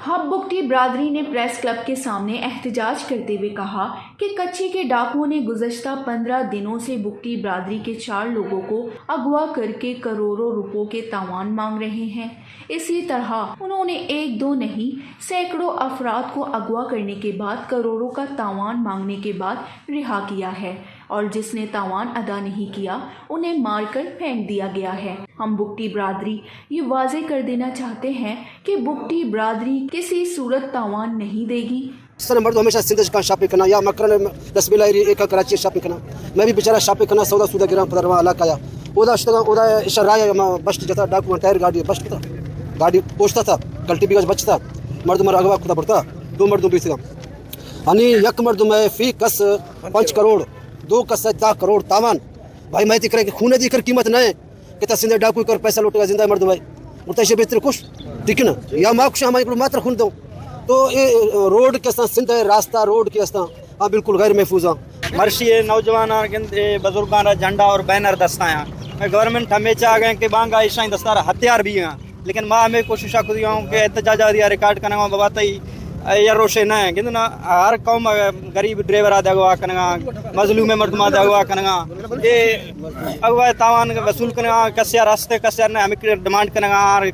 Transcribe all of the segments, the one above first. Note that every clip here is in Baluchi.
ہب بگٹی برادری نے پریس کلب کے سامنے احتجاج کرتے ہوئے کہا کہ کچھی کے ڈاکوؤں نے گزشتہ پندرہ دنوں سے بگٹی برادری کے چار لوگوں کو اغوا کر کے کروڑوں روپوں کے تاوان مانگ رہے ہیں۔ اسی طرح انہوں نے ایک دو نہیں، سینکڑوں افراد کو اغوا کرنے کے بعد کروڑوں کا تاوان مانگنے کے بعد رہا کیا ہے اور جس نے تاوان ادا نہیں کیا، انہیں مار کر پھینک دیا گیا ہے۔ ہم بگٹی برادری یہ واضح کر دینا چاہتے ہیں کہ بگٹی برادری کسی صورت تاوان نہیں دے گی۔ سر، مردم ہمیشہ سندھ کن شاپنگ کناں یا مکران، دس بلا ایری ایک کراچی شاپنگ کناں۔ میں بھی بیچارہ شاپنگ کناں، سودا سودا گراں پدرواں علاقہ یا۔ اودا شتگاں، اودا ایشاں راہ ما بشت جتا، ڈاکو ٹائر گاڑی بشت کتا۔ گاڑی پوشتا تھا، کلٹی بیگاج بچتا۔ مردم را اغوا کتا برتا، دو مردم بیتگاں۔ ہنی یک مردم ہے فی کس پنچ کروڑ، دو کس ہے دہ کروڑ تاوان۔ بھائی میں تکرے کہ خون دی کر قیمت نہ ہے۔ کہ تا سندھ ڈاکو کر پیسہ لوٹے گا، زندہ مردم ہے۔ اور تا ایشی بہتر کش، ٹھیک ہے نا؟ یا ما کش ہماری کو ماتر خون دو۔ تو اے روڈ کے استان سندھ ہے، راستہ روڈ کے استان، ہاں، بالکل غیر محفوظ ہاں۔ مرشی اے نوجواناں گند اے بزرگاں را جھنڈا اور بینر دستاں۔ اے گورنمنٹ ہمیشہ آ گئے کہ بانگا ایشاں دستار ہتھیار بھی ہیں۔ لیکن ما ہمے کوشش ءَ کتگ اوں کہ احتجاج ءَ ریکارڈ کنگ ءَ بابت ءَ اے روشے نہ ایں۔ گند نا ہر قوم غریب ڈرائیور ءَ اغوا کنگ ءَ، مظلوم مردم ءَ اغوا کنگ ءَ۔ اے اغوا تاوان وصول کنگ ءَ، کسے ءَ رستے کسے ءَ نہ، ہمے ڈیمانڈ کنگ ءَ۔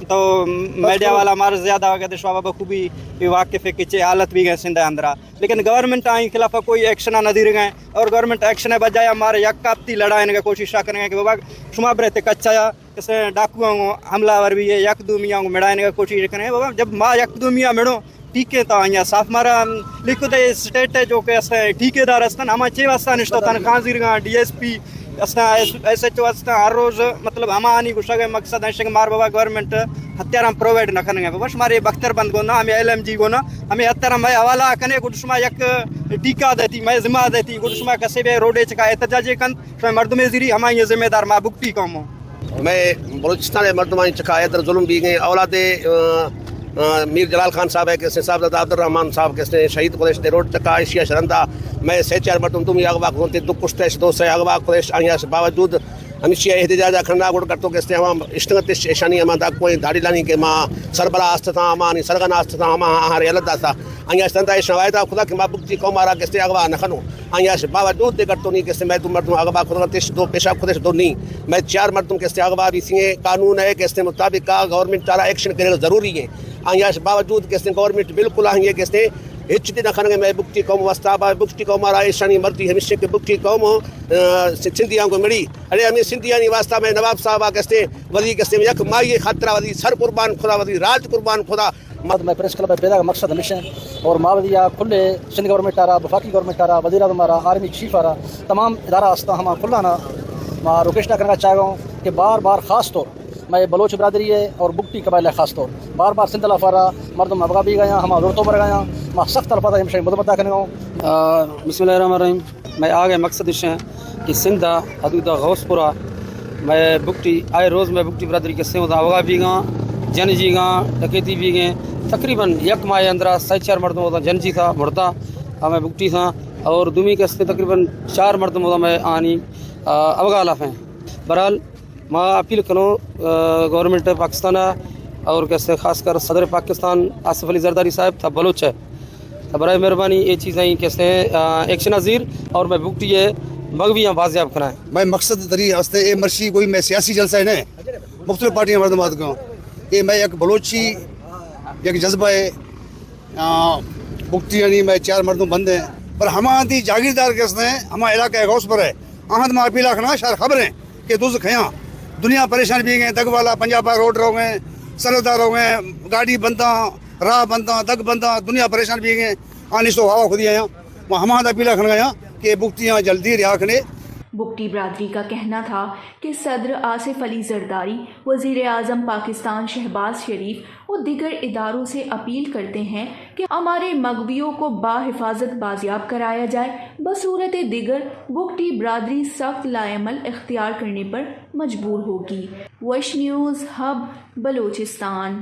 تو میڈیا والا مار زیادہ ہو گئے تو شما بخوبی واقف ہے کہ چے حالت بھی گئے سندھ ءِ اندر ءَ۔ لیکن گورنمنٹ آئی خلاف کوئی ایکشن نہ دی رہے ہیں اور گورنمنٹ ایکشن ءِ بجائے مار یک کاپتی لڑائیں کا کوشش کنگ ءَ کہ بابا شما برے تے کچا کسے ڈاکو آنگو حملہ ور بھی ہے، یک دومی آنگو مڑائنے کا کوشش کریں۔ بابا جب ما یک دومی آ مڑوں، ٹھیک ہے، تو آئیا صاف مارا لکھو دے اسٹیٹ ہے جو کہ اسے ٹھیکیدار استن، ہما چے واسطہ نشتو تن خان زیرگاں، ڈی ایس پی استن، ایس ایچ او استن، ہر روز مطلب ہما آنی گوشگ ءِ مقصد ہے کہ مار بابا گورنمنٹ ہتھیاراں پرووائیڈ نہ کنگ ءَ۔ بابا شمارے بختر بند گونا، ہمیں ایل ایم جی گونا، ہمیں ہتھیاراں میں حوالہ کنے، گڈ شما یک ٹھیکہ دیتی، میں ذمہ دیتی، گڈ شما کسے بھی روڈے چکا احتجاج کنت، شما مردمے زیری، ہمائی ذمہ دار ما بگٹی قوم ہوں۔ میں بلوچستان ءِ مردمانی چکا اے در ظلم بیگ ایں۔ اولاد، آ، آ، میر جلال خان صاحب ہے کہ صاحبزادہ عبدالرحمان صاحب کہ شہید قریش دے روڈ چکا ایشیا شرندا میں سے چار مردم دومی اغوا کتنت، دو کشتش، دو سے اغوا کتش، آئیا باوجود ہمیشی احتجاج کھڑنا گڑ کرتو کہ ہما اشتنگتش ایشانی ہما دا کوئی داڑی لانی کہ ما سربراہ استاں، ہمانی سرگنا استاں، ہما ہر یلدا سا۔ آئیا شرندا ایشاں وعدہ کتا کہ ما بگٹی قوم ءَ را کہ اغوا نہ کنوں۔ آئیا باوجود دے گڑتو نی کہ میں دو مردم اغوا کتگتش، دو پیشاب کتش، دو نی۔ میں چار مردم کہ اغوا بیسی ایں، قانون ہے کہ مطابق گورنمنٹ ءَ را ایکشن کرنا ضروری ہے۔ آئیا باوجود کہ گورنمنٹ بالکل آئیے کہ ہچ دی نہ کنگ ءَ۔ میں بگٹی قوم واسطہ با بگٹی قوم ءَ را ایشانی مرضی ہمیشہ کہ بگٹی قوم، آ، سندھیاں کو مڑی۔ اڑے ہمیں سندھیانی واسطہ میں نواب صاحب آ کہ وزیر کہ یک مائی خاطرہ وزیر سر قربان کھدا، وزیر راج قربان کھدا۔ مد میں پریس کلب ءِ پیداگ ءِ مقصد ہمیش ایں اور ما وتی آ کل سندھ گورنمنٹ ءَ را، وفاقی گورنمنٹ ءَ را، وزیر اعظم ءَ را، آرمی چیف ءَ را، تمام ادارہ استاں، ہما کلاں ما ریکویسٹ کنگ ءَ چاہگ ءَ اوں کہ بار بار خاص طور میں بلوچ برادری ءَ اور بگٹی قبائل ءَ خاص طور بار بار سندھ ءِ لافا را مردم اغوا بیگ ءَ آں، ہما زرتو برگ ءَ آں، ما سخت الفاظ ءَ ہمیشی مذمت ءَ کنگ ءَ اوں۔ آ، بسم اللہ الرحمن الرحیم۔ مئے آگ ءِ مقصد اش ایں کہ سندھ ءِ حدود ءَ غوث پور ءَ مئے بگٹی، آئے روز مئے بگٹی برادری کہ استیں اودا اغوا بیگ ءَ آں، جن جیگ ءَ آں، ڈکیتی بیگ ءَ ایں۔ تقریباً یک ماہ ءِ اندر ءَ سئے چار مردم اودا جن جیتا، مڑتا، ہمے بگٹی تھا اور دومی کہ استیں تقریباً چار مردم اودا مئے آنی، آ، اغوا لاف ایں۔ بہرحال ما اپیل کنوں، آ، گورنمنٹ پاکستان ءَ اور کہ استیں خاص کر صدر پاکستان آصف علی زرداری صاحب تا بلوچ ءَ، تو برائے مہربانی اے چیزاں کہ استیں، آ، ایکشن ءَ زیر اور مئے بگٹی ءَ مغویاں بازیاب کنائیں۔ مئے مقصد تری ہستے اے مرشی کوئی مئے سیاسی جلسہ نہ ایں۔ مختلف پارٹیاں مردم آتکاں۔ اے مئے یک بلوچی یک جذبہ ایں۔ آ، بگٹیانی مئے چار مردم بند ایں۔ پر ہما دی جاگیردار کہ استیں، ہما علاقہ غوث پر ایں۔ آہاں ما اپیل کناں، شر خبر ایں کہ دز کھیاں۔ دنیا پریشان بیگ ءَ ایں، دگ والا پنجاب ءَ روڈ روگ ءَ ایں، سرحد ءَ روگ ءَ ایں، گاڑی بنداں، راہ بنداں، دگ بنداں، دنیا پریشان بیگ ءَ ایں۔ آ نشتو ہوا خودی آیاں۔ ما ہما دا اپیل کنگ ءَ آں کہ بگٹیاں جلدی رہا کنے۔ بگٹی برادری کا کہنا تھا کہ صدر آصف علی زرداری، وزیر اعظم پاکستان شہباز شریف و دیگر اداروں سے اپیل کرتے ہیں کہ ہمارے مغویوں کو باحفاظت بازیاب کرایا جائے، بصورت دیگر بگٹی برادری سخت لائحہ عمل اختیار کرنے پر مجبور ہوگی۔ وش نیوز ہب، بلوچستان۔